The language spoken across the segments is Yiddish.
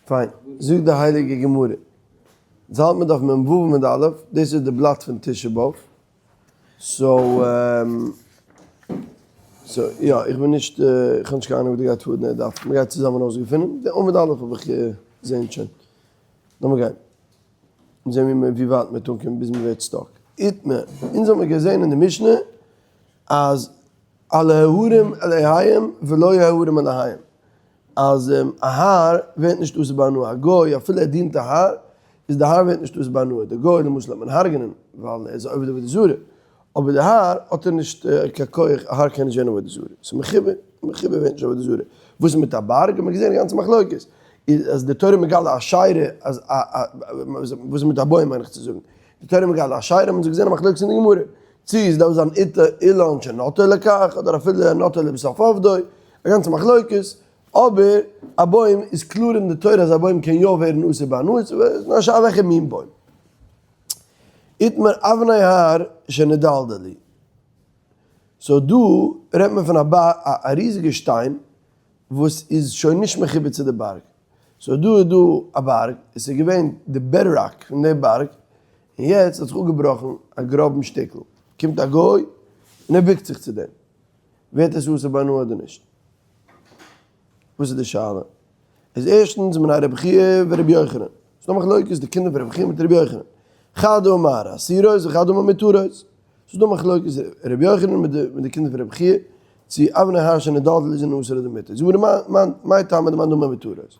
פיין, זאגט די הייליגע גמרא, אונז האלט מיר דף מ ו עמוד א', דאס איז די בלאט פון תשעה באב, so so יא, איך בין נישט, איך האב נישט קיין אהנונג וואס דא גייט פאר אין די דף, מען גייט צוזאמען אויסגעפינען, די עמוד א' האב איך געזען שוין, לאמיר גיין, זען ווי מען ווי ווייט מען וועט אנקומען ביז מען ווערט stuck. איתמר, אונז האבן מיר געזען אין די משנה אז על ההרים אלהיהם ולא ההרים אלהיהם, אז א הר ווערט נישט אסור בהנאה, א גוי אפילו ער דינט א הר, איז די הר ווערט נישט אסור בהנאה, די גוי למשל וועט מען הרג'נען ווייל ער איז א עובד עבודה זרה, אבער די הר האט ער נישט קיין כח, א הר קען נישט ווערן עבודה זרה, ס'איז מחובר, מחובר ווערט נישט עבודה זרה, וואס איז מיט א בארג האט מען געזען די גאנצע מחלוקת, איז אז די תורה מגלה אשירה אז א א וואס איז מיט א בוים מיין איך צו זאגן, די תורה מגלה אשירה האט מען געזען א מחלוקת אין די גמרא, צו עס דארף זיין איתא אילן שנטעו לכך אדער אפילו נטעו לבסוף עבדו, א גאנצע מחלוקת, אבער א בוים איז קלאר אין די תורה אז א בוים קען יא ווערן אסור בהנאה, ס'איז נאר א שאלה וועלכע מין בוים. איתמר אבני הר שנדלדלו. so דא רעדט מען פון א ריזיגע שטיין וואס איז שוין נישט מחובר צו די בארג. so דא איז דא א בארג, עס איז געווען די bedrock פון די בארג, און יעצט האט זיך אפגעבראכן א גראבן שטיקל, קומט א גוי און ער בוקט זיך צו דעם, ווערט עס אסור בהנאה אדער נישט? וואס איז די שאלה? איז ערשטנס בני רבי חייא ורבי יוחנן, ס'איז דא מחלוקת די קינדער פון רבי חייא מיט רבי יוחנן, חד אמר אסורות וחד אמר מותרות, ס'איז דא מחלוקת רבי יוחנן מיט די קינדער פון רבי חייא, צו אבני הר שנדלדלו איז אסור אדער מותר, זאג מיר מאי טעמא דמאן דאמר מותרות?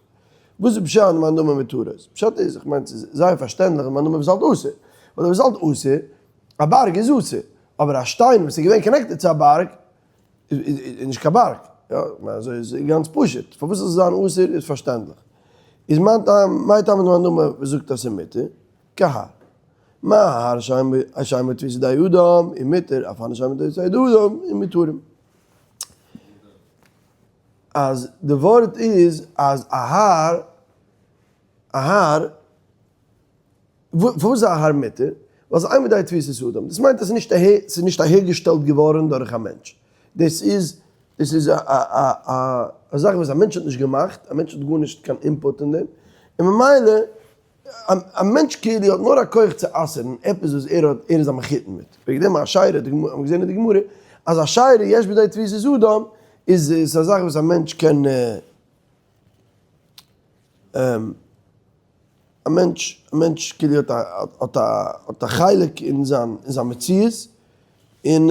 וואס איז פשט מאן דאמר מותרות? פשט איז, איך מיין ס'איז זייער פארשטענדליך מאן דאמר וואס האלט אסור, ווייל וואס האלט אסור, א בארג איז אסור, אבער א שטיין וואס איז געווען connected צו א בארג איז נישט קיין בארג, יא, כ'מיין אזוי איז גאנץ פשוט, פארוואס זאל עס זיין אסור איז פארשטענדליך. איז מאן טעם, מאי טעמא דמאן דאמר וואס זאגט אז ס'איז מותר, כהר. מה ההר שאין בו תפיסת ידי אדם איז מותר, אף הר שאין בו תפיסת ידי אדם איז מותרים. אז די ווארט איז אז א הר, א הר, פארוואס איז א הר מותר? ווייל ס'איז אין בו די תפיסת אדם, דאס מיינט אז ס'איז נישט אהערגעשטעלט געווארן דורך א מענטש, דאס איז דאס איז א זאך וואס א מענטש האט נישט געמאכט, א מענטש האט גארנישט קיין input אין דעם, און ממילא א מענטש כאילו האט נאר א כח צו אסר'ן עפעס וואס ער האט ער איז א מחותן מיט, וועגן דעם אשירה, האט מען געזען אין די גמרא אז אשירה יש בידי תפיסת אדם איז איז א זאך וואס א מענטש קען א מענטש א מענטש כאילו האט א האט א האט א חלק אין זיין אין זיין מציאות און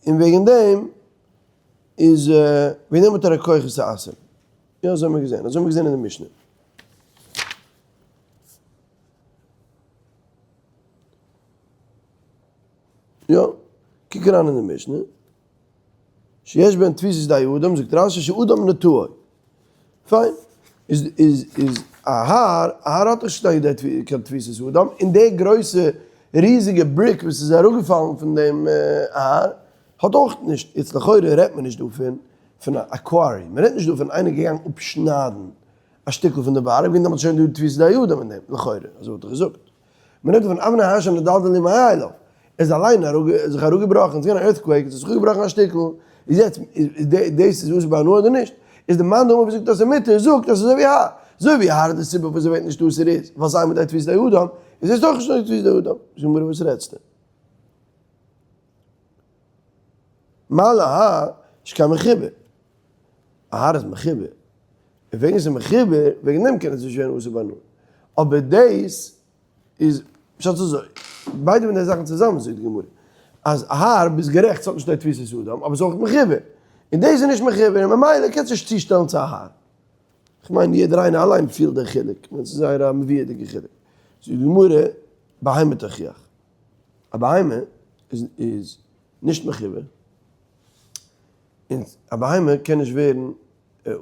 און וועגן דעם איז וועגן דעם האט ער א כח עס צו אסר'ן. יא אזוי האבן מיר געזען, אזוי האבן מיר געזען אין די משנה. יא, קוק אריין אין די משנה. שיש בהן תפיסת ידי אדם, זאגט רש"י שאדם נטעו. פיין. איז איז איז א הר, א הר האט נישט קיין תפיסת אדם, און די גרויסע ריזיגע brick וואס איז אראפגעפאלן פון דעם הר, האט אויך נישט, יעצט לכאורה רעדט מען נישט דא פון פון א quarry, מען רעדט נישט דא פון איינער געגאנגען אפשניידן א שטיקל פון די בארג, וועגן דעם האט שוין דא תפיסת ידי אדם אין דעם, לכאורה, אזוי וואלט איך געזאגט. מען רעדט דא פון אבני הר שנדלדלו מאליו, ער איז אליין זיך אראפגעבראכן, עס איז געווען א earthquake, עס האט זיך אפגעבראכן א שטיקל, איז יעצט דאס איז אסור בהנאה אדער נישט? איז די מאן דאמר וואס זאגט אז עס איז מותר, זאגט אז עס איז אזוי ווי הר, אזוי ווי הר איז די סיבה פארוואס עס ווערט נישט אסור איז ווייל ס'איז אין בו תפיסת ידי אדם, איז דאס אויך נישט תפיסת ידי אדם, זאג מיר וואס רעדסטו? מה להר שכן מחובר? א הר איז מחובר, און וועגן ס'איז מחובר, וועגן דעם קען עס נישט ווערן אסור בהנאה. אבער דאס איז פשט אזוי, ביידע פון די זאכן צוזאמען זאגט די גמרא, אז א הר, ביסט גערעכט ס'האט נישט די תפיסת אדם, אבער ס'איז אויך מחובר, און דאס איז נישט מחובר, און ממילא קענסטו נישט צושטעלן צו א הר. כ'מיין יעדער איינער אליין פילט די חילוק, כ'מיין ס'איז זייער א מבואר'דיגע חילוק. זאגט די גמרא, בהמה תוכיח. א בהמה איז נישט מחובר, און א בהמה קען נישט ווערן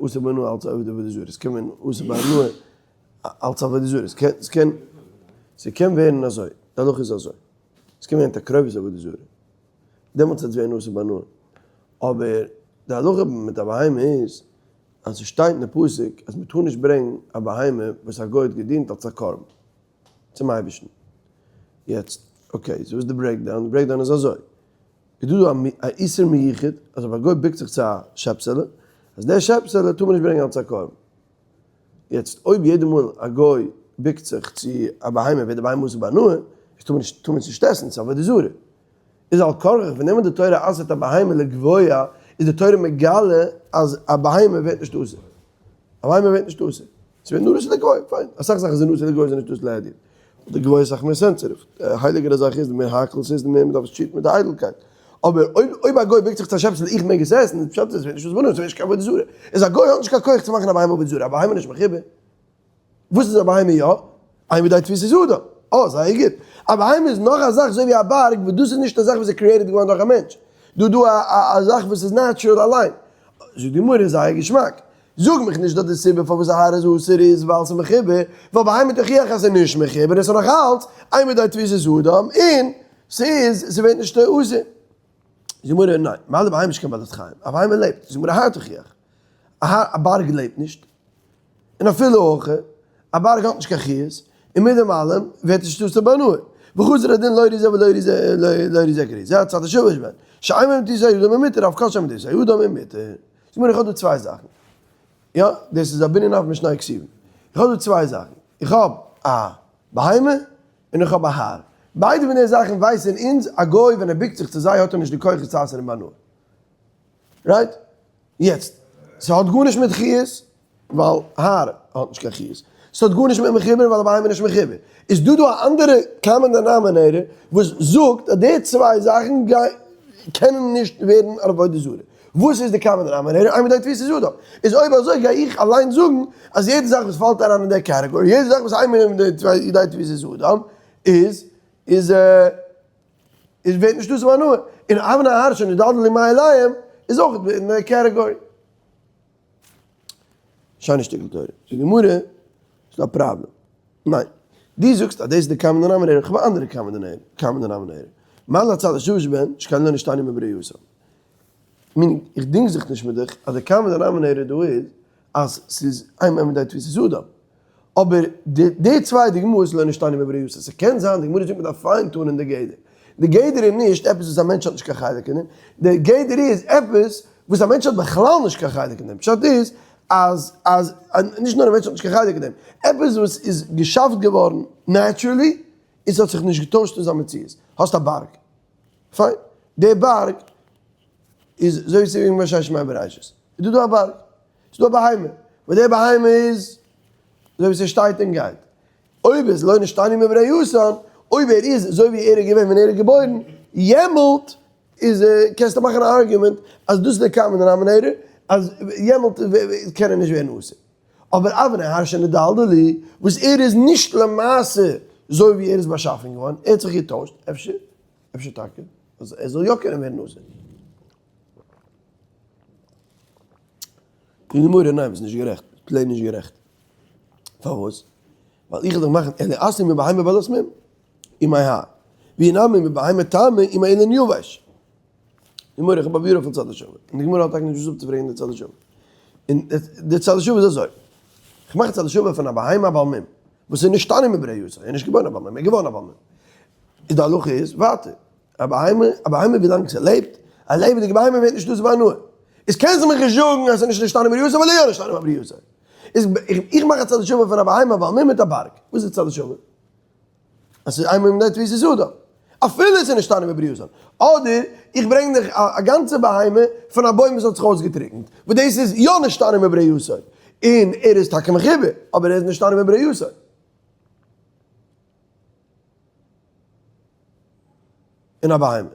אסור בהנאה אלץ עובד עבודה זרה, עס קען ווערן אסור בהנאה אלץ עבודה זרה, עס קען, ס'קען ווערן אזוי, די הלכה איז אזוי, עס קען ווערן תקרובת עבודה זרה, דעמאלטס וועט עס ווערן אסור בהנאה, אבער די הלכה מיט א בהמה איז, אז עס שטייט אין די פסוק אז מען טאר נישט ברענגן א בהמה וואס א גוי האט געדינט אלץ א קרבן. צום אייבערשטן. יעצט, okay, so וואס איז די breakdown? די breakdown איז אזוי, איז דא דא א איסור מיוחד, אז אויב א גוי בוקט זיך צו א שעפסעלע, אז דער שעפסעלע טאר מען נישט ברענגען אלס א קרבן. יעצט אויב יעדע מאל א גוי בוקט זיך צו א בהמה ווערט די בהמה אסור בהנאה, איז טאר מען נישט טאר מען עס נישט עסן, ס'איז עבודה זרה. איז על כרחך ווען נעמען די תורה אסר'ט א בהמה לגבוה איז די תורה מגלה אז א בהמה ווערט נישט אסור. א בהמה ווערט נישט אסור. ס'ווערט נאר אסור לגוי, פיין. אסאך זאכן זענען אסור לגוי זענען נישט אסור להדיוט. די גוי איז אסאך מער sensitive. די הייליגערע זאך איז די מער האקל ס'איז די מער מ'דארף עס טשיטן מיט די איידלקייט. אבער אויב אויב א גוי בוקט זיך צו א שעפסל איך מעג עס עסן, איז פשט אז עס ווערט נישט אסור בהנאה, ס'ווערט נישט קיין עבודה זרה. איז א גוי האט נישט קיין כח צו מאכן א בהמה עבודה זרה, א בהמה איז נישט מחובר. וואס איז א בהמה יא? איין מידי תפיסת אדם. אה, זייער גוט. א בהמה איז נאך א זאך אזוי ווי א בארג וואס דאס איז נישט א זאך וואס איז created געווארן דורך א מענטש. דא דא א א זאך וואס איז natural אליין. זאגט די גמרא זייער געשמאק. זאג מיך נישט אז די סיבה פארוואס א הר איז אסור איז ווייל ס'איז מחובר, ווייל בהמה תוכיח אז ס'איז נישט מחובר און ס'איז נאך אלץ אין בידו תפיסת אדם און ס'איז ס'ווערט נישט אסור. זאגט די גמרא ניין, ווייל די בהמה איז נישט קיין בעלת חיים, א בהמה לעבט, זאגט די גמרא הר תוכיח, א הר א בארג לעבט נישט, און אפילו הכי, א בארג האט נישט קיין חיות, און מיט דעם אלעם ווערט נישט אסור בהנאה. וחזר הדין לא ירי זה ולא ירי זה לא ירי זה כרי זה הצד השווה שבהן, שאין בהם תפיסת אדם ומותר, אף כל שאין בהם תפיסת אדם ומותר. זאג מיר איך האב דא צוויי זאכן, יא דאס איז א בנין אב משני כתובים, איך האב דא צוויי זאכן, איך האב א בהמה און איך האב א הר, ביידע פון די זאכן ווייסן אונז א גוי ווען ער בוקט זיך צו זיי האט ער נישט די כוחות צו אסר'ן בהנאה, right? יעצט, ס'האט גארנישט מיט חיות, ווייל הר האט נישט קיין חיות. ס'האט גארנישט מיט מחובר ווייל א בהמה איז נישט מחובר. איז דא דא א אנדערע common denominator וואס זאגט אז די צוויי זאכן קענען נישט ווערן עבודה זרה. וואס איז די common denominator? איין מיט די תפיסת אדם. איז אויב אזוי גיי איך אליין זאגן אז יעדע זאך וואס פאלט אריין אין די category, יעדע זאך וואס איין מיט די תפיסת אדם איז איז איז ווערט נישט אסור בהנאה. און אבני ההר שנדלדלו מאליהם איז אויך אין די category. שיינע שטיקל תורה. זאגט די גמרא, ס'איז דא א פראבלעם. ניין. דו זאגסט אז דאס איז די common denominator, איך האב א אנדערע common denominator. מה להצד השווה שבהן, שכן לא נשתנו מברייתן. meaning, איך דינג זיך נישט מיט דיך אז די common denominator דא איז אז ס'איז אין בהם לידי תפיסת אדם. אבער די די צוויי דוגמאות לא נשתנו מברייתן. ס'קען זיין די גמרא זאגט מ'דארף fine tune ען די גדר. די גדר איז נישט עפעס וואס א מענטש האט נישט קיין חלק אין דעם. די גדר איז עפעס וואס א מענטש האט בכלל נישט קיין חלק אין דעם. פשט איז אז אז נישט נאר א מענטש האט נישט קיין חלק אין דעם. עפעס וואס איז געשאפט געווארן naturally און ס'האט זיך נישט געטוישט אין זיין מציאות. האסט א בארג. פיין. די בארג איז אזוי ווי ס'איז געווען ביי ששת ימי בראשית. איז דא דא א בארג. ס'איז דא א בהמה. וואס די בהמה איז אזוי ווי ס'שטייט און גייט. אויב איז לא נשתנו מברייתן, אויב ער איז אזוי ווי ער איז געווען ווען ער איז געבוירן, יעמאלט איז קענסטו מאכן א argument אז דאס איז די common denominator, אז יעמאלט קען ער נישט ווערן אסור. אבער אבני הר שנדלדלו, וואס ער איז נישט למעשה אזוי ווי ער איז באשאפן געווארן, ער האט זיך געטוישט, אפשר, אפשר טאקע, אז ער זאל יא קענען ווערן אסור. די גמרא, ניין ביסט נישט גערעכט, plain נישט גערעכט. פארוואס? ווייל איך וועל דיך מאכן אלא אתיא מבהמה בעלת מום ומהר, ואי נמי מבהמה תמה ומאילן יבש. די גמרא, איך האב א ביאור אויפן צד השווה, און די גמרא האט טאקע נישט וואס אפצופרעגן די צד השווה. און די צד השווה איז אזוי, איך מאך א צד השווה פון א בהמה בעל מום, וואס איז נשתנה מברייתו, ער איז נישט געבוירן א בעל מום, ער איז געווארן א בעל מום. איז די הלכה איז ווייטער, א בהמה, א בהמה ווילאנג ס'לעבט, א לעבעדיגע בהמה ווערט נישט אסור בהנאה. איז קענסטו מיך נישט זאגן אז ס'איז נישט נשתנה מברייתו ווייל ער איז יא נשתנה מברייתו. איז איך מאך א צד השווה פון א בהמה בעל מום מיט א בארג. וואס איז צד השווה? אז ס'איז אין בו לידי תפיסת אדם. אפילו ס'איז נשתנה מברייתו. אדער איך ברענג דיך א גאנצע בהמה פון א בוים וואס האט זיך אויסגעטריקנט, וואס דאס איז יא נשתנה מברייתו. און ער איז טאקע מחובר, אבער ער איז נשתנה מברייתו. און א בהמה.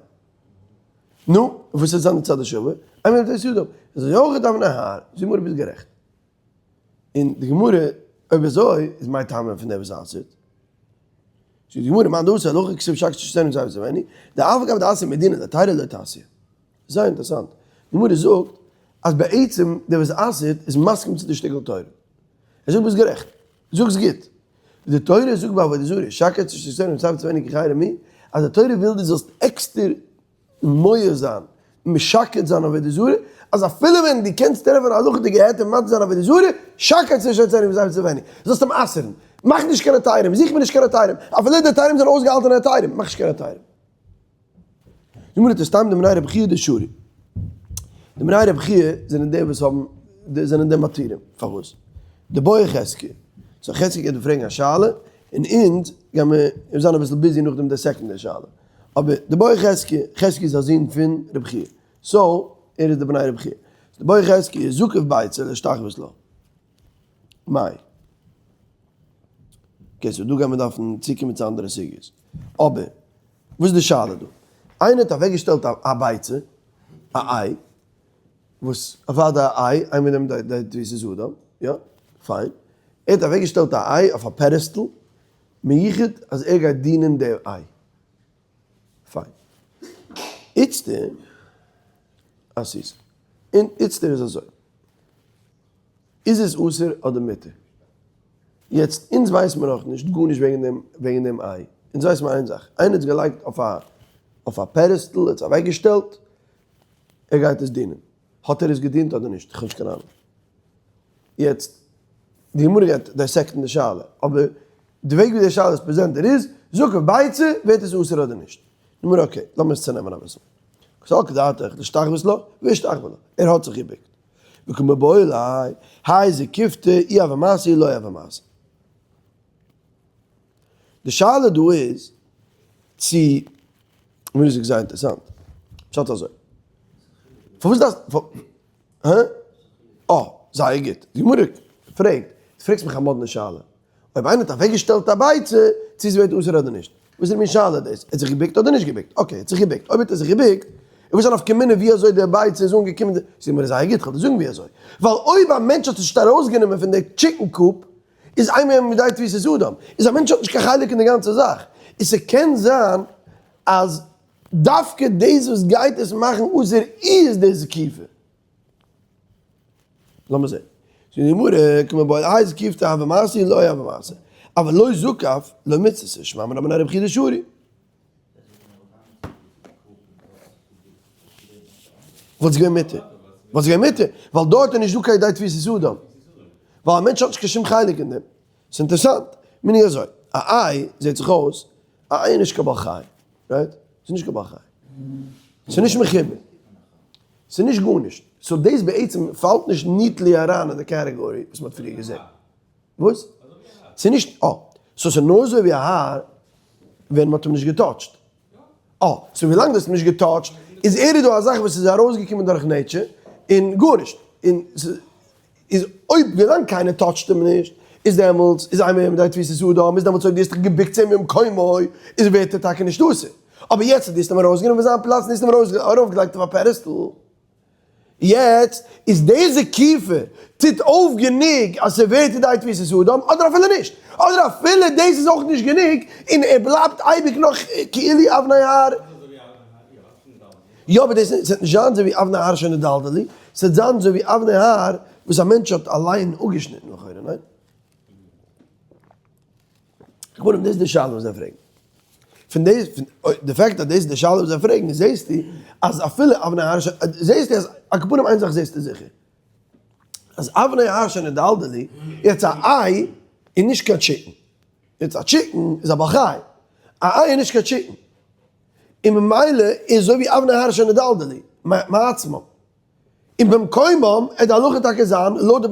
נו, וואס איז זיין די צד השווה? איינער מיט די סעודה. איז אזוי אויך אבני ההר, זאג מיר ביסט גערעכט. און די גמרא, אויב אזוי, איז מאי טעמא פון דער וואס אסר'ט? זאגט די גמרא, מאן דאסר הלכה כתיב שקצי שסענו זיי וזוועני, דאף על גב דאסר מדינא לתירא לא תעשיה. זייער אינטערעסאנט. די גמרא זאגט אז בעצם דער וואס אסר'ט איז מסכים צו די שטיקל תורה. ער זאגט ביסט גערעכט. זאגסט גוט. די תורה זאגט ביי עבודה זרה, שקץ שסענו זיי וזוועני כחרם מי, אז די תורה וויל דו זאלסט עקסטער מוהה זיין, משקץ זיין עבודה זרה, אז אפילו ווען דו קענסט טרעפן א הלכה'דיגע היתר מתיר זיין עבודה זרה, שקץ נישט אצלנו וזיי וצוועני, זאלסט אים אסר'ן, מאך נישט קיין היתרים, זוך מיר נישט קיין היתרים, אפילו די היתרים זענען אויסגעהאלטענע היתרים, מאך נישט קיין היתרים. די גמרא טוט סתם די בני רבי חייא דשרי. די בני רבי חייא זענען די וואס האבן, זענען די מתירים, פארוואס? דבעי חזקיה. so חזקיה גייט דא פרעגן א שאלה, און אונז גיימיר זיין אביסל busy נאכדעם די second שאלה. אבער דבעי חזקיה, חזקיה איז א זון פון רבי חייא. so, ער איז די בני רבי חייא. דבעי חזקיה איז זקף ביצה להשתחוות לה. מאי. okay, so דא גיימיר דארפן צוקומען צו אנדערע סוגיות. אבער, וואס איז די שאלה דא? איינער האט אוועקגעשטעלט א ביצה, א איי, וואס אוודאי א איי, איי מיט דעם די תפיסת אדם, יא, פיין. ער האט אוועקגעשטעלט א איי אויף א pedestal, מיוחד אז ער גייט דינען די איי. פיין. איצטער, אז ס'איז, און איצטער איז אזוי. איז עס אסור אדער מותר? יעצט, אונז ווייסן מיר נאכנישט גארנישט וועגן דעם, וועגן דעם איי. אונז ווייסן מיר איין זאך, איינער האט עס געלייגט אויף א, אויף א pedestal, ער האט עס אוועקגעשטעלט, ער גייט עס דינען. האט ער עס געדינט אדער נישט? איך האב נישט קיין אהנונג. יעצט, די גמרא גייט dissect ן די שאלה, אבער די וועג ווי די שאלה איז presented איז, זקף ביצה, ווערט עס אסור אדער נישט? גמרא okay, לאמיר עס צונעמען אביסל. קא סלקא דעתך, להשתחוות לה, ואשתחוה לה. ער האט זיך געבוקט. וקא מיבעיא ליה, האי זקיפתא אי הוה מעשה אי לא הוה מעשה. די שאלה דא איז צו, מיר איז זייער אינטערעסאנט, פשט אזוי, פארוואס דארפסטו, הא? אה, זייער גוט, די גמרא פרעגט, דו פרעגסט מיך א מאדנע שאלה, אויב איינער האט אוועקגעשטעלט א ביצה, צו עס ווערט אסור אדער נישט. וואס איז די מין שאלה דאס? ער האט זיך געבוקט אדער נישט געבוקט? okay, ער האט זיך געבוקט. אויב האט ער זיך געבוקט, איז וואס א נפקא מינה ווי אזוי די ביצה איז אנגעקומען? זאגט מיר זייער גוט, כ'וועל דיר זאגן ווי אזוי. ווייל אויב א מענטש האט עס נישט ארויסגענומען פון די chicken coop, איז אין בהם לידי תפיסת אדם. איז א מענטש האט נישט קיין חלק אין די גאנצע זאך. איז ס'קען זיין אז דווקא דאס וואס גייט עס מאכן אסור איז די זקיפה. לאמיר זען. זאגט די גמרא, קא מיבעיא ליה האי זקיפתא הוה מעשה לא הוה מעשה, אבל לא זקף לא מיתסר, שמע מינה בני רבי חייא דשרי. וואלט עס געווען מותר. וואלט עס געווען מותר, ווייל דארט איז נישט דא קיין לידי תפיסת אדם. ווייל א מענטש האט נישט קיין שום חלק אין דעם. ס'איז אינטערעסאנט. מיני אזוי, א איי זעט זיך אויס, א איי איז נישט קיין בעל חי, right? ס'איז נישט קיין בעל חי. ס'איז נישט מחובר. ס'איז נישט גארנישט. so דאס בעצם פאלט נישט neatly אריין אין די category וואס מ'האט פריער געזען. וואס? ס'איז נישט, אה. so ס'איז נאר אזוי ווי א האר ווען מ'האט אים נישט געטאטשט. אה. so ווילאנג דו האסט אים נישט געטאטשט איז ער איז דא א זאך וואס איז ארויסגעקומען דורך nature און גארנישט. און איז אויב ווילאנג קיינער טאטשט אים נישט איז דעמאלטס איז אין בהם לידי תפיסת אדם איז דעמאלטס אויב דו האסט דיך געבוקט צו אים במקומו איז ווערט ער טאקע נישט אסור. אבער יעצט אז דו האסט אים ארויסגענומען פון זיין פלאץ און האסט אים ארויפגעלייגט אויף א pedestal, יעצט איז די זקיפה טוט אויף גענוג אז ס'ווערט לידי תפיסת אדם, אדער אפילו נישט, אדער אפילו דאס איז אויך נישט גענוג און ער בלייבט אייביג נאך כאילו אבני הר. יא אבער דאס וועט נישט זיין אזוי ווי אבני הר שנדלדלו, ס'וועט זיין אזוי ווי אבני הר וואס א מענטש האט אליין אפגעשניטן לכאורה, ניין? כמובן דאס איז די שאלה וואס זיי פרעגן. פון דאס, פון די fact אז דאס איז די שאלה וואס זיי פרעגן, זעסטו אז אפילו אבני הר ש, זעסטו אז על כל פנים איין זאך זעסטו זיכער, אז אבני הר שנדלדלו, יעצט א איי איז נישט קיין chicken, יעצט א chicken איז א בעל חי, א איי איז נישט קיין chicken, און ממילא איז אזוי ווי אבני הר שנדלדלו מעצמם. און במקומם עט די הלכה טאקע זיין לויט די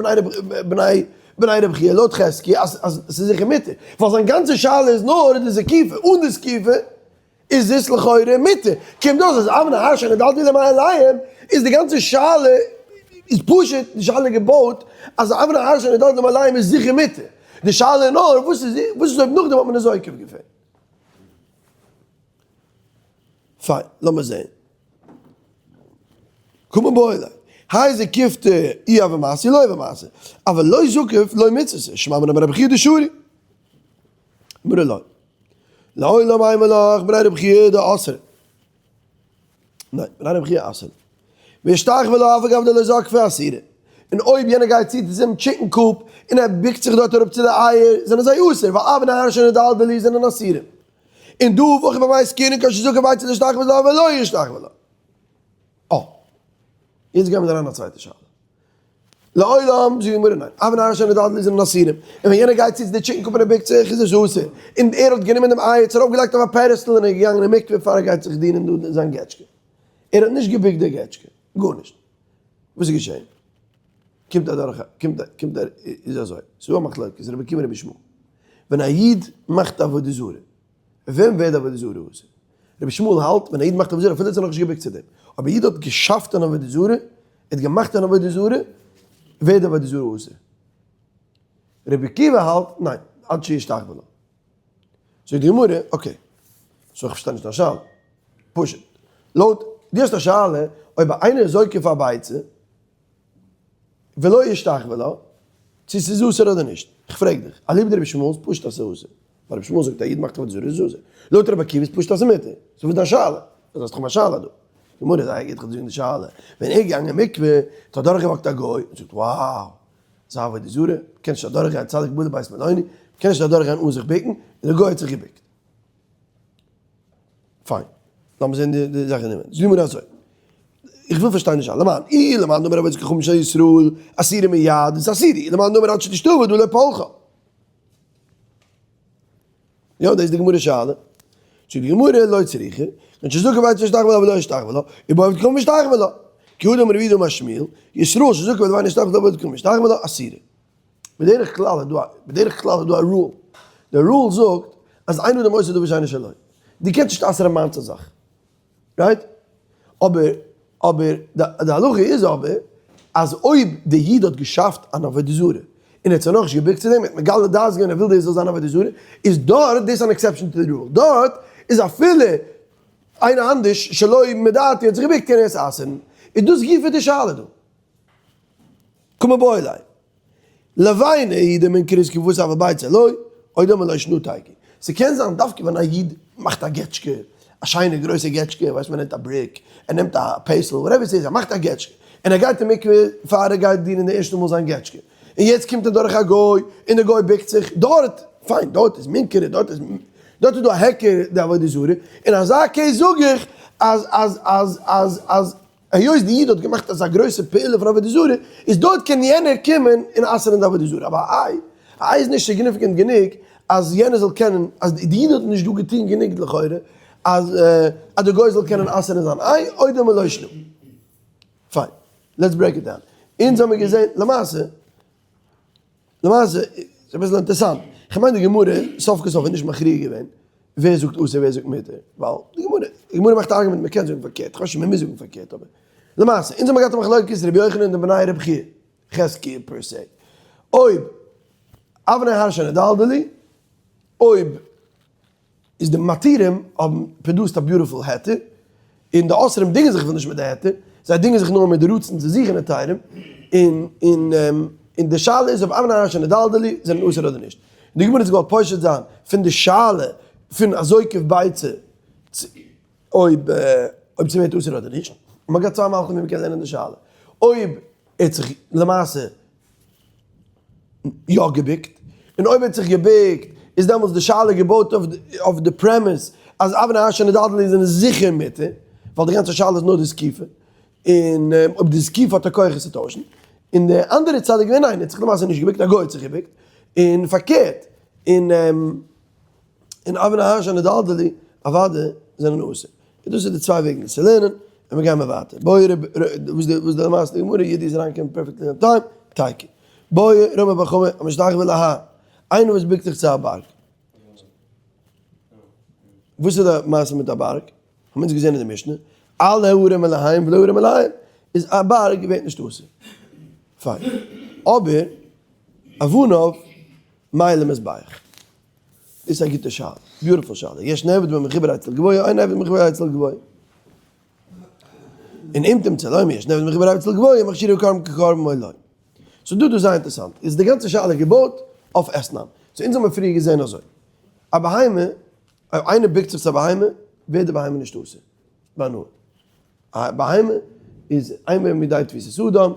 בני בני רבי חייא לויט חזקי אז אז ס'איז זיכער מותר, ווייל זיין גאנצע שאלה איז נאר די זקיפה, אן די זקיפה איז עס לכאורה מותר, קומט אויס אז אבני הר שנדלדלו מאליהם איז די גאנצע שאלה איז פשוט די שאלה געבויט אז אבני הר שנדלדלו מאליהם איז זיכער מותר, די שאלה איז נאר וואס איז וואס איז אויב נאכדעם האט מען עס זוקף געווען. פיין, לאמיר זעהן. קא מיבעיא ליה. האי זקיפתא אי הוה מעשה לא הוה מעשה. אבל לא זקף לא מיתסר. שמע מינה ברבי חייא דשרי. אמרי לא. לעולם אימא לך בני רבי חייא דאסרי. ניין, בני רבי חייא אסר'ן. ואשתחוו לה אף על גב דלא זקפה אסירא. און אויב יענער גייט צו צו צום chicken coop און ער בוקט זיך דארט אראפ צו די אייער, זענען זיי אסור, ווייל אבני הר שנדלדלו זענען אסורים. און דא והכא במאי עסקינן כשזקף ביצה להשתחוות לה ולא ישתחווה לה. אה. יעצט גייען מיר אריין אין א צווייטע שאלה. לעולם זאגט די גמרא ניין, אבני הר שנדלדלו זענען אסורים, און ווען יענער גייט צו צו די chicken coop און ער בוקט זיך איז עס אסור, און ער האט גענומען דעם איי, האט עס ארויפגעלייגט אויף א pedestal און ער איז געגאנגען אין מקווה פאר ער גייט זיך דינען דא זיין געטשקע. ער האט נישט געבוקט די געטשקע, גארנישט. וואס איז געשען? קומט אדורך, קומט, קומט, איז אזוי, ס'איז דא א מחלוקת, רבי עקיבא און רבי ישמעאל. ווען א איד מאכט עבודה זרה, ווען ווערט עבודה זרה אסור? רבי ישמעאל האלט ווען א איד מאכט עבודה זרה אפילו ער האט זיך נאכנישט געבוקט צו דעם, אבער א איד האט געשאפט אן עבודה זרה, ער האט געמאכט אן עבודה זרה, ווערט די עבודה זרה אסור. רבי עקיבא האלט ניין, עד שישתחווה לה. זאגט די גמרא, okay, so איך פארשטיי נישט דיין שאלה. פשוט, לויט, דו האסט א שאלה אויב איינער איז זוקף א ביצה, ולא ישתחווה לה, צו ס'איז אסור אדער נישט. איך פרעג דיך, אליבא דרבי ישמעאל איז פשוט אז ס'איז אסור. ווייל רבי ישמעאל זאגט א איד מאכט עבודה זרה איז אסור. לויט רבי עקיבא איז פשוט אז ס'איז מותר. so וואס איז דיין שאלה? דו האסט דאך מיין שאלה דא. גמרא איז זייער גוט, איך וועל דיר זאגן די שאלה. ווען ער איז געגאנגען אין מקווה, האט אדורך געוואקט א גוי, און זאגט wow, אזא עבודה זרה, מ'קען נישט אדורך גיין צדיק בא לבית מלוני, מ'קען נישט אדורך גיין אן זיך בוקן, און דער גוי האט זיך געבוקט. פיין. לאמיר זען די זאך אין דעם. זאגט די גמרא אזוי. איך וויל פארשטיין די שאלה. למאן אי למאן דאמר עבודת כוכבים של ישראל אסירה מיד איז אסירה. אי למאן דאמר עד שתשתעבד דא לא פלחה. יא, דאס איז די גמרא שאלה. זאגט די גמרא לא צריכא. ווען שזקף ביצה ישתחווה לה ולא ישתחווה לה, ובעובד כוכבים ישתחווה לה. כי הא דאמר רב יהודה אמר שמואל, ישראל שזקף לבנה ישתחווה לה ועובד כוכבים ישתחווה לה, אסירה. בדרך כלל איז דא א, בדרך כלל איז דא א rule, די rule זאגט אז אין אדם אוסר דבר שאינו שלו, דו קענסט נישט אסר'ן מיינס א זאך, right? אבער אבער די הלכה איז אבער אז אויב די איד האט געשאפט אן עבודה זרה און ער האט זיך נאכנישט געבוקט צו דעם, ער האט מגלה דעת געווען ער וויל דאס זאל זיין עבודה זרה, איז דארט דאס אן exception to the rule, דארט איז אפילו איינער אנדערש שלא מדעתו האט זיך געבוקט קען ער עס אסר'ן, איז דאס גופא די שאלה דא. קא מיבעיא ליה. לבינה הוא דמינכרא זקיפתו אבל ביצה לא, או דלמא לא שנא תיקו. ס'קען זיין דווקא ווען א איד מאכט א געטשקע, א שיינע גרויסע געטשקע, ווייסט מען נעמט א brick, ער נעמט א פעסל, whatever ס'איז, ער מאכט א געטשקע, און ער גייט אין מקווה פאר ער גייט דינען די ערשטע מאל זיין געטשקע, און יעצט קומט אדורך א גוי, און די גוי בוקט זיך, דארט, פיין, דארט איז מינכרא, דארט איז, דארט איז דא א היכר די עבודה זרה, אין אזא case זאג איך אז אז אז אז אז. היות די איד האט געמאכט אזא גרויסע פעולה פון עבודה זרה, איז דארט קען יענער קומען און אסר'ן די עבודה זרה, אבער א איי, א איי איז נישט significant גענוג אז יענער זאל קענען, אז די איד האט נישט דא געטון גענוג לכאורה, אז אז די גוי זאל קענען אסר'ן זיין איי, או דלמא לא שנא. פיין, let's break it down. אונז האמיר געזען, למעשה, למעשה, איז אביסל אינטערסאנט, כ'מיין די גמרא סוף כל סוף איז נישט מכריע געווען ווער זאגט אסור ווער זאגט מותר, ווייל די גמרא, די גמרא מאכט א argument מ'קען זאגן פארקערט, כ'ווייס נישט מ'מוז זאגן פארקערט אבער למעשה, אונז האבן געהאט א מחלוקת רבי יוחנן און די בני רבי חייא, חזקיה per se, אויב אבני הר שנדלדלו, אויב. איז די מתירים האבן produced א beautiful היתר, און די אוסרים דינגען זיך אפילו נישט מיט די היתר, זיי דינגען זיך נאר מיט די רצון צו זוכן היתרים, און און און די שאלה איז אויב אבני הר שנדלדלו זענען אסור אדער נישט. און די גמרא האט זיך געוואלט פושט זיין פון די שאלה פון א זוקף ביצה אויב אויב ס'ווערט אסור אדער נישט, און מ'האט געהאט צוויי מהלכים ווי מ'קען לערנען די שאלה, אויב ער האט זיך למעשה יא געבוקט, און אויב ער האט זיך געבוקט איז דעמאלטס די שאלה געבויט אויף די premise אז אבני הר שנדלדלו זענען זיכער מותר, ווייל די גאנצע שאלה איז נאר די זקיפה, און אויב די זקיפה האט א כח עס צו טוישן, און די אנדערע צד איז געווען ניין ער האט זיך למעשה נישט געבוקט א גוי האט זיך געבוקט, און פארקערט, און און אבני הר שנדלדלו אוודאי זענען אסור. און דאס איז די צוויי וועגן עס צו לערנען, און מיר גייען מיר ווייטער. בעי רב ר וואס די וואס די למעשה די גמרא ידי איז אריינגעקומען perfectly on time, תיקו. בעי רמי בר חמא המשתחוה להר, איינער וואס בוקט זיך צו א בארג. וואס איז די מעשה מיט א בארג? האבן אונז געזען אין די משנה, על ההרים אלהים ולא הרים אלהים, איז א בארג ווערט נישט אסור. פיין. אבער אבניו מהו למזבח. דאס איז א גוטע שאלה, beautiful שאלה, יש נעבד במחובר אצל גבוה, אין נעבד במחובר אצל גבוה. און אם תמצא לומר יש נעבד במחובר אצל גבוה, מכשירו קרבן כקרבן עולה. so דא דא זייער אינטערעסאנט, איז די גאנצע שאלה געבויט אויף אתנן. so אונז האבן פריער געזען אזוי, א בהמה, אויב איינער בוקט זיך צו א בהמה, ווערט די בהמה נישט אסור בהנאה. א בהמה איז אין בו מידי תפיסת אדם,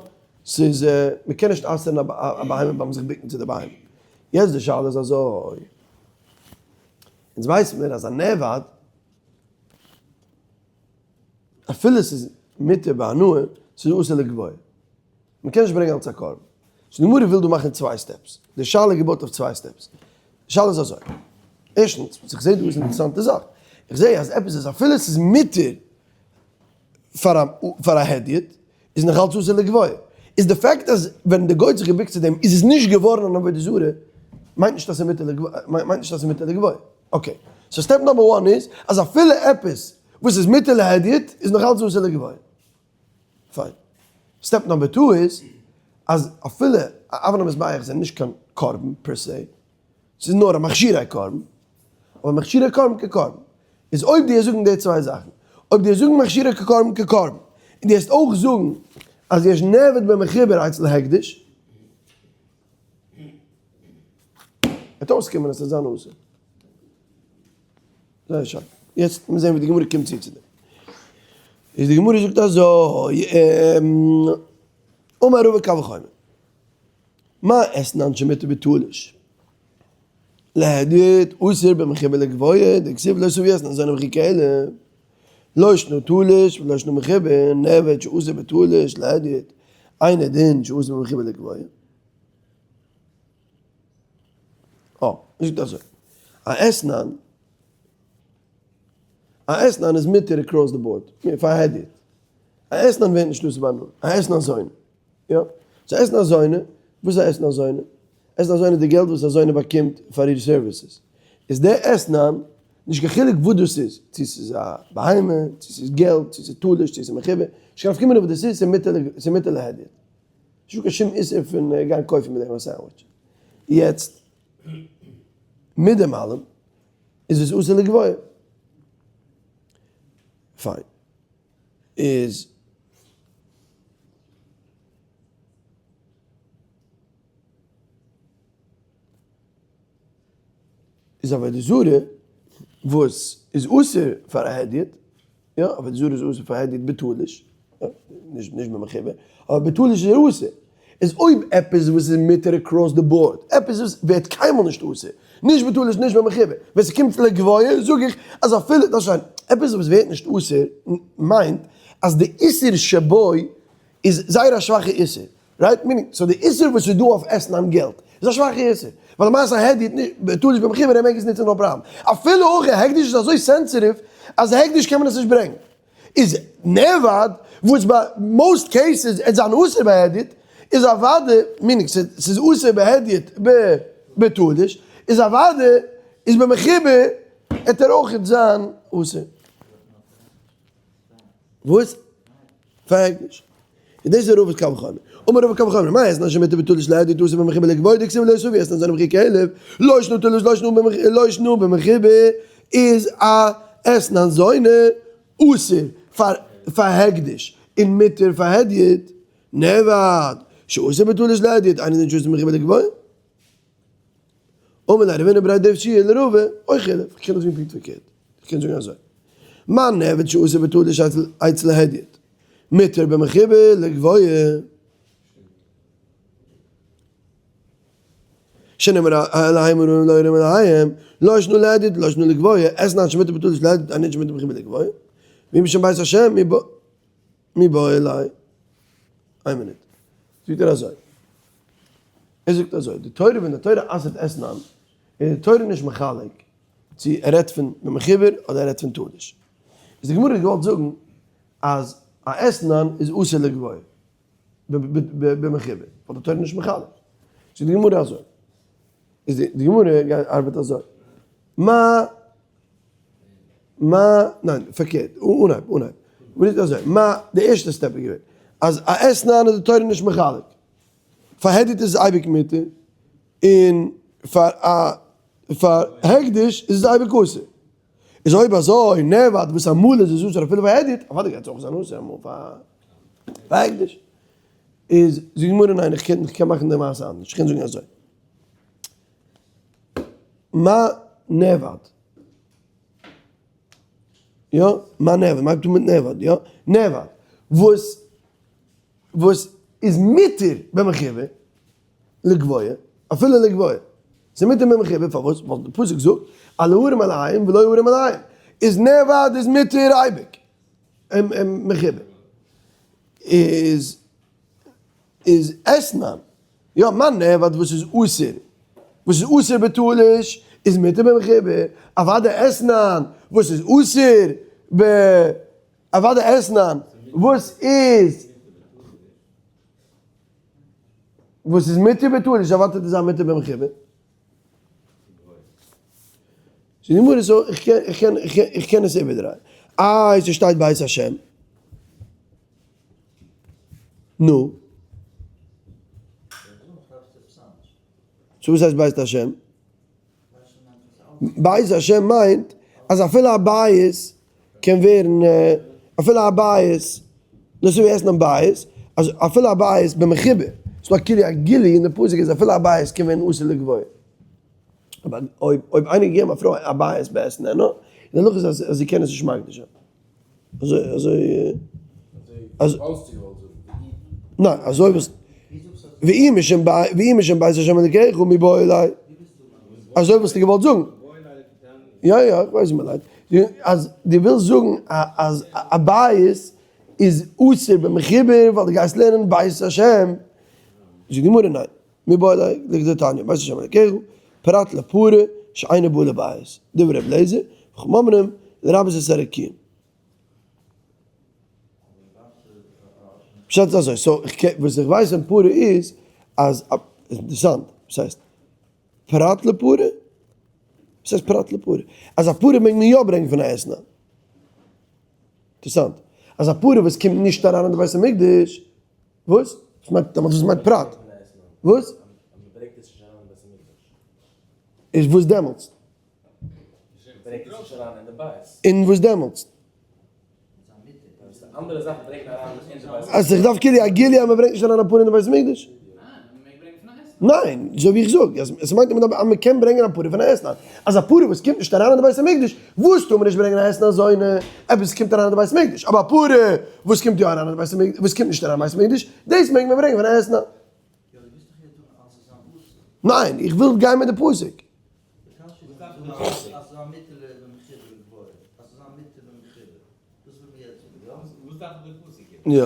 ס'איז מ'קען נישט אסר'ן א בהמה ביים זיך בוקן צו די בהמה. יעצט די שאלה איז אזוי, אונז ווייסן מיר אז א נעבד, אפילו ס'איז מותר בהנאה, ס'איז אסור לגבוה. מ'קען נישט ברענגען אלס א קרבן. so די גמרא וויל דא מאכן צוויי steps. די שאלה איז געבויט אויף צוויי steps. די שאלה איז אזוי, ערשטנס, וואס איך זע דא איז אן אינטערעסאנטע זאך. איך זע אז עפעס איז אפילו ס'איז מותר פאר א פאר א הדיוט, איז נאך אלץ אסור לגבוה. איז די fact אז ווען די גוי האט זיך געבוקט צו דעם איז עס נישט געווארן אן עבודה זרה, מיינט נישט אז ס'איז מותר לגבוה, מיינט נישט אז ס'איז מותר לגבוה. okay, so step number one איז אז אפילו עפעס וואס איז מותר להדיוט איז נאך אלץ אסור לגבוה. פיין. step number two איז אז אפילו א אבן המזבח זענען נישט קיין קרבן per se, ס'איז נאר א מכשירי קרבן, אבער מכשירי קרבן כקרבן. איז אויב דו וועסט זאגן די צוויי זאכן, אויב דו וועסט זאגן מכשירי קרבן כקרבן, און דו וועסט אויך זאגן אז יש נעבד במחובר אצל הקדש, וועט אויסקומען אז ס'וועט זיין אסור. זייער שיין. יעצט מיר זעהן ווי די גמרא קומט צו צו דעם. איז די גמרא זאגט אזוי, אמר רבא קל וחומר. מה אתנן שמותר בתלוש? להדיוט אסור במחובר לגבוה, דכתיב לא תביא אתנן זונה מחיר כלב. לא שנא תלוש ולא שנא מחובר, נעבד שאסור בתלוש להדיוט, אינו דין שאסור במחובר לגבוה. אה, זאגט אזוי, א אתנן, א אתנן איז מותר across the board, פאר הדיוט. א אתנן ווערט נישט אסור ביי הנאה, א אתנן זונה. יא, so אתנן זונה, וואס איז א אתנן זונה? אתנן זונה איז די געלט וואס א זונה באקומט פאר איר services. איז די אתנן, נישט קיין חילוק וואס דאס איז, צו ס'איז א בהמה, צו ס'איז געלט, צו ס'איז תלוש, צו ס'איז מחובר, נישט קיין נפקא מינה וואס דאס איז, ס'איז מותר להדיוט. נישטא קיין שום איסור פון גיין קויפן מיט דעם א סענדוויטש. יעצט, מיט דעם אלעם איז עס אסור לגבוה. פיין. איז. איז עבודה זרה וואס איז אסור פאר א הדיוט, יא, עבודה זרה איז אסור פאר א הדיוט בתלוש, נישט נישט במחובר, אבער בתלוש איז ער אסור. איז אויב עפעס וואס איז מותר across the board, עפעס וואס ווערט קיינמאל נישט אסור, נישט בתלוש נישט במחובר, ווען ס'קומט לגבוה זאג איך אז אפילו, דאס שוין, עפעס וואס ווערט נישט אסור מיינט אז די איסור שבו איז זייער א שוואכע איסור, right? Meaning, so די איסור וואס איז דא אויף אתנן געלט איז א שוואכע איסור, ווייל למעשה א הדיוט נישט, בתלוש במחובר ער מעג עס נוצן no problem, אפילו אויך א הקדש איז אזוי sensitive אז הקדש קען מען עס נישט ברענגן. איז נעבד וואס ביי most cases עט זיין אסור בהדיוט איז אוודאי, meaning ס'איז אסור בהדיוט בתלוש, איז אוודאי איז במחובר עט ער אויכעט זיין אסור. וואס? פאר הקדש. און דאס איז רבא'ס קל וחומר. אמר רבא קל וחומר, מה אתנן שמותר בתלוש להדיוט אסור במחובר לגבוה דכתיב לא תביא אתנן זונה מחיר כלב, לא שנא תלוש לא שנא במחובר איז א אתנן זונה אסור פאר פאר הקדש און מותר פאר הדיוט, נעבד שאסור בתלוש להדיוט אינו דין שאסור במחובר לגבוה. אמר ליה רב הונא בריה דרב יהושע לרבא, או חילף, איך קען דאך זאגן פונקט פארקערט, איך קען זאגן אזוי, מה נעבד שאסור בתלוש אצל הדיוט, מותר במחובר לגבוה. שנאמר אלהיהם הרועים לא ירום אלהיהם, לא שנא להדיוט לא שנא לגבוה, אתנן שמותר בתלוש להדיוט אינו דין שמותר במחובר לגבוה, ואם בשם בית השם מיבעי ליה. איין מינוט. זאגט ער אזוי. ער זאגט אזוי, די תורה ווען די תורה אסר'ט אתנן, איז די תורה נישט מחלק צו ער רעדט פון במחובר אדער ער רעדט פון תלוש. איז די גמרא האט געוואלט זאגן אז א אתנן איז אסור לגבוה במחובר, ווייל די תורה איז נישט מחלק. זאגט די גמרא אזוי, איז די גמרא ארבעט אזוי, מה מה, ניין, פארקערט, אנהייב, אנהייב. מ'זאגט אזוי, מה, די ערשטע step איז געווען, אז א אתנן איז די תורה נישט מחלק. פאר הדיוט איז עס אייביג מותר, און פאר א פאר הקדש איז עס אייביג אסור. איז אויב אזוי, נעבד וואס אמאל איז עס אסור אפילו פאר הדיוט, אוודאי גייט עס אויך זיין אסור אמאל פאר הקדש. איז זאגט די גמרא ניין, איך קען איך קען מאכן די מעשה אנדערש, איך קען זאגן אזוי. מה נעבד? יא, מה נעבד? מ'הייבט אן מיט נעבד, יא? נעבד, וואס וואס איז מותר במחובר לגבוה, אפילו לגבוה, ס'איז מותר במחובר, פארוואס? ווייל די פסוק זאגט אל ההרים עליהם ולא ההרים עליהם, איז נעבד איז מותר אייביג מחובר, איז איז אתנן, יא מה נעבד וואס איז אסור, וואס איז אסור בתלוש איז מותר במחובר, אוודאי אתנן וואס איז אסור ב. אוודאי אתנן, וואס איז? וואס איז מותר בתלוש אוודאי איז א מותר במחובר. זאגט די גמרא so איך קען איך קען איך קען עס איבערדרייען. איי ס'שטייט בית השם. נו. so וואס הייסט בית השם? בית השם מיינט אז אפילו א בית קען ווערן אפילו א בית, דאס איז ווי עסן א בית, אז אפילו א בית במחובר, ס'דא כאילו א גילוי אין די פסוק אז אפילו א בית קען ווערן אסור לגבוה. אבער אויב אויב איינער געגעבן א פרוי א בית באתננה, די הלכה איז אז זי קען עס נישט מקדיש זיין. אזוי אזוי אזוי. ניין אזוי וואס ואי משום ואי משום בית השם אלקיך מיבעי ליה. אזוי וואלסטו געוואלט זאגן. יא יא איך ווייס ווי מ'לייגט. אז דו ווילסט זאגן אז א בית איז אסור במחובר ווייל דו גייסט לערנען בית השם. זאגט די גמרא ניין. מיבעי ליה לכדתניא בית השם אלקיך פרט לפרה שאינה באה לבית. דברי ר' אליעזר, וחכמים אומרים לרבות את הרקיעים. פשט איז אזוי, so איך קען, וואס איך ווייס פון פרה איז אז, אינטערעסאנט, וואס הייסט? פרט לפרה? וואס הייסט פרט לפרה? אז א פרה מעג מען יא ברענגען פון א אתנן. אינטערעסאנט. אז א פרה וואס קומט נישט אריין אין די בית המקדש, וואס? וואס מיינט וואס מיינט פרט? וואס? איז וואס דעמאלטס? און וואס דעמאלטס? אז איך דארף כאילו א גילוי אז מען ברענגט נישט אריין א פרה אין די בית המקדש? ניין, אזוי ווי איך זאג, אז עס מיינט אז מען קען ברענגען א פרה פון א אתנן. אז א פרה וואס קומט נישט אריין אין די בית המקדש, וואס טאר מען נישט ברענגען א אתנן אזוינע, עפעס קומט אריין אין די בית המקדש, אבער א פרה וואס קומט יא אריין אין די בית המקדש, וואס קומט נישט אריין אין בית המקדש, דאס מעג מען ברענגען פון א אתנן. ניין, איך וויל גיין מיט די פסוק. יא.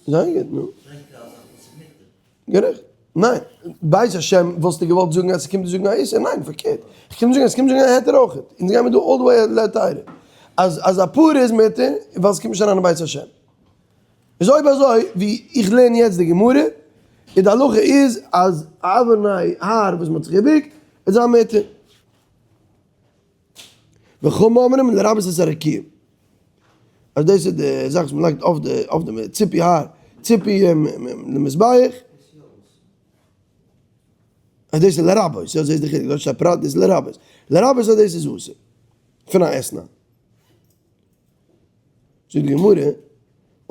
זייער גוט, נו. גערעכט. ניין. בית השם וואלסטו געוואלט זאגן אז ס'קומט זאגן א איסור? ניין, פארקערט. איך קום זאגן אז ס'קומט זאגן א היתר אויך. אונז גיימיר דא all the way להתירה. אז אז א פרה איז מותר ווייל ס'קומט נישט אריין אין בית השם. איז אויב אזוי ווי איך לערן יעצט די גמרא, איז די הלכה איז אז א אבני הר וואס מ'האט זיך געבוקט איז א מותר. וחכמים אומרים לרבות את הרקיעים. אז דאס איז די זאך וואס מ'לייגט אויף די אויף די ציפוי הר, ציפוי למזבח. אז דאס איז לרבות, יא דאס איז די חילוק, דארט שטייט פרט דאס איז לרבות. לרבות אז דאס איז אסור. פון א אתנן. זאגט די גמרא,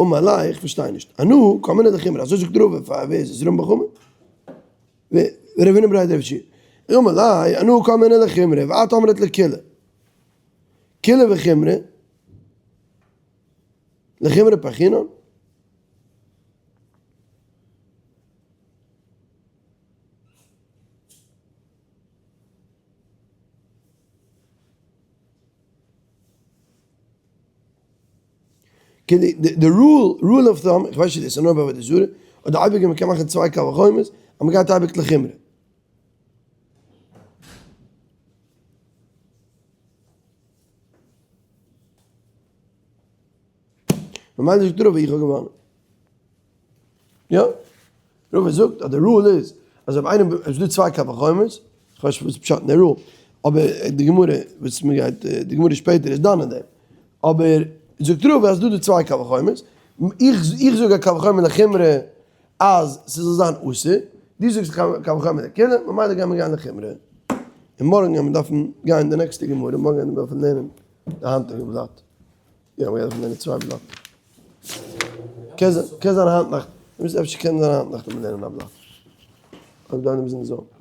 אמר ליה, איך פארשטיי נישט, אנא קאמינא לחומרא, אזוי זאגט רבא פאר ווער איז עס, רמי בר חמא? רב הונא בריה דרב יהושע, אמר ליה, אנא קאמינא לחומרא, ואת אמרת לקולא, קולא וחומרא, לחומרא פרכינן? די rule, rule of thumb, איך ווייס נישט צו דאס איז נאר ביי עבודה זרה, אדער אייביג ווען מ'קען מאכן צוויי קל וחומר'ס, אז מ'גייט אייביג לחומרא. ממילא זאגט רבא איך האב געוואנען. יא. רבא זאגט אז די rule איז אז אויב איינער עס איז דא צוויי קל וחומר'ס, איך ווייס נישט וואס פשט אין די rule, אבער די גמרא וואס מען גייט די גמרא שפעטער איז דן אין דעם, אבער זאגט רבא אז דא די צוויי קל וחומר'ס, איך איך זאג א קל וחומר לחומרא אז ס'זאל זיין אסור, דו זאגסט קל וחומר לקולא, ממילא גייען מיר גיין לחומרא. און מארגן גייען מיר דארפן גיין די נעקסטע גמרא, מארגן גייען מיר דארפן לערנען די היינטיגע בלאט. יא, מיר דארפן לערנען צוויי בלאט. קען זיין, קען זיין היינט נאכט, אפשר קען זיין היינט נאכט וועט מען לערנען א בלאט. אויב דאן מוזן מיר זאגן.